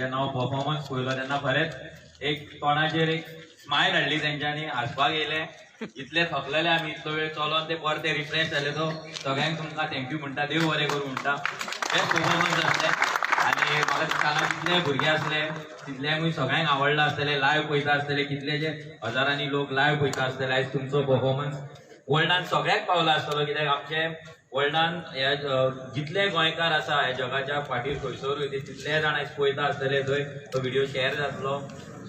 जेन्ना हांव परफॉर्मन्स पळयलो तेन्ना खरेंच एक तोंडाचेर एक स्मायल हाडली तेंच्यांनी, हांसपाक येयलें. इतले थकलेले आमी, इतलो वेळ चलोन ते परते रिफ्रेश जाले. सो सगळ्यांक तुमकां thank you म्हणटा, देव बरें करूं म्हणटा. बेस्ट परफॉर्मन्स आसले आनी म्हाका दिसता हांगा जितले भुरगे आसले तितल्यांकूय सगळ्यांक आवडला आसतलें. लायव्ह पळयता आसतले, कितलेशे हजारांनी लोक लायव्ह पळयता आसतले. आयज तुमचो परफॉर्मन्स वर्ल्डान सगळ्याक पावला आसतलो, कित्याक आमचे वर्ल्डान हे जितले गोंयकार आसा ह्या जगाच्या फाटीर खंयसरूय ते तितले जाण आयज पळयता आसतले, थंय तो व्हिडिओ शेअर जातलो.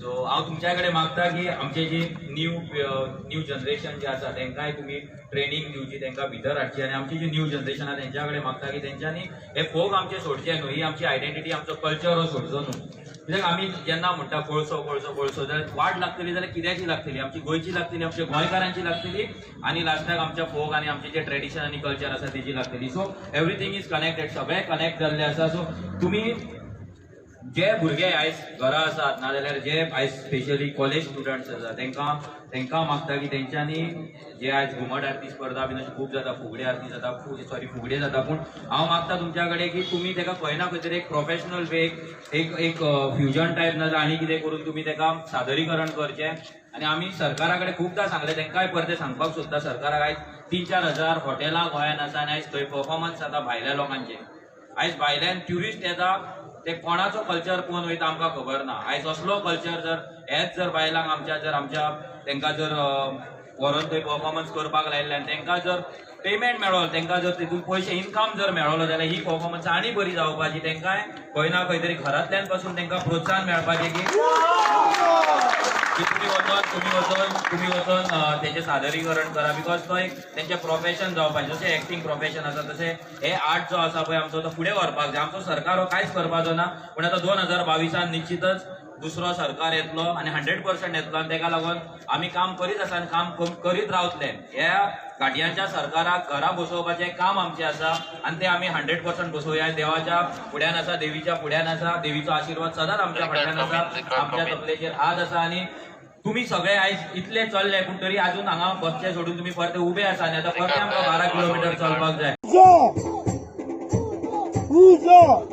सो हांव तुमच्या कडेन मागता की आमचे जी न्यू न्यू जनरेशन जे आसा तेंकांय तुमी ट्रेनींग दिवची, तेंकां भितर हाडची. आनी आमची जी न्यू जनरेशन आसा तेंच्या कडेन मागता की तेंच्यांनी हे फोक आमचे सोडचे न्हू, ही आमची आयडेंटिटी, आमचो कल्चर हो सोडचो न्हू. कित्याक आमी जेन्ना म्हणटा कोळसो कोळसो कोळसो, जाल्यार वाट लागतली जाल्यार कित्याची लागतली? आमची गोंयची लागतली, आमच्या गोंयकारांची लागतली आनी लास्टाक आमच्या फोक आनी आमचे जे ट्रेडिशन आनी कल्चर आसा तेजी लागतली. So everything is connected, सगळें कनेक्ट जाल्लें आसा. सो तुमी जे भुरगे आयज घरा आसात, नाजाल्यार जे आयज स्पेशली कॉलेज स्टुडंट्स आसा, तेंकां मागता की तेंच्यांनी जे आयज घुमट आरती स्पर्धा बीन अशें खूब जाता, फुगडे आरती जाता, सॉरी, फुगडे जाता, पूण हांव मागता तुमच्या कडेन की तुमी तेका खंय ना खंय तरी एक प्रोफेशनल वे, एक एक फ्युजन टायप ना आनी कितें करून तुमी तेका सादरीकरण करचें. आनी आमी सरकारा कडेन खुबदां सांगलें, तेंकांय परतें सांगपाक सोदता. सरकाराक आयज 3-4 हजार हॉटेलां गोंयांत आसा आनी आयज थंय परफॉर्मन्स जाता भायल्या लोकांचे. आयज भायल्यान ट्युरिस्ट येता, ते कोणाचो कल्चर पळोवन वयता आमकां खबर ना. आयज असलो कल्चर जर हेच जर बायलांक आमच्या जर आमच्या तेंकां जर व्हरोन थंय परफॉर्मन्स करपाक लायल्ले आनी तेंकां जर पेमेंट मेळ्ळो, तेंकां जर तितून पयशे इन्कम जर मेळ्ळो जाल्यार ही परफॉर्मन्स आनी बरी जावपाची. तेंकांय खंय ना खंय तरी घरांतल्यान पासून तेंकां प्रोत्साहन मेळपाचें की की तुम्ही वचोन तेचें सादरीकरण करा, because तो एक तेंचें प्रोफेशन जावपाचें. जशें एक्टींग प्रोफेशन आसा तशें हे आर्ट जो आसा पळय आमचो, तो फुडें व्हरपाक जाय. आमचो सरकार हो कांयच करपाचो ना, पूण आतां 2022आन निश्चितच दुसरो सरकार येतलो आनी 100% येतलो आनी तेका लागून आमी काम करीत आसा आनी काम करीत रावतले. ह्या घाटयांच्या सरकाराक घरा बसोवपाचें काम आमचें आसा आनी ते आमी 100% बसोवया. देवाच्या फुड्यान आसा, देवीच्या फुड्यान आसा, देवीचो आशिर्वाद सदांच आमच्या फाटल्यान आसा, आमच्या तकलेचेर हात आसा. आनी तुमी सगळे आयज इतले चल्ले, पूण तरी अजून हांगा बसचे सोडून तुमी परते उबे आसा आनी आतां परते आमकां 12 किलोमिटर चलपाक जाय. पूजा! पूजा!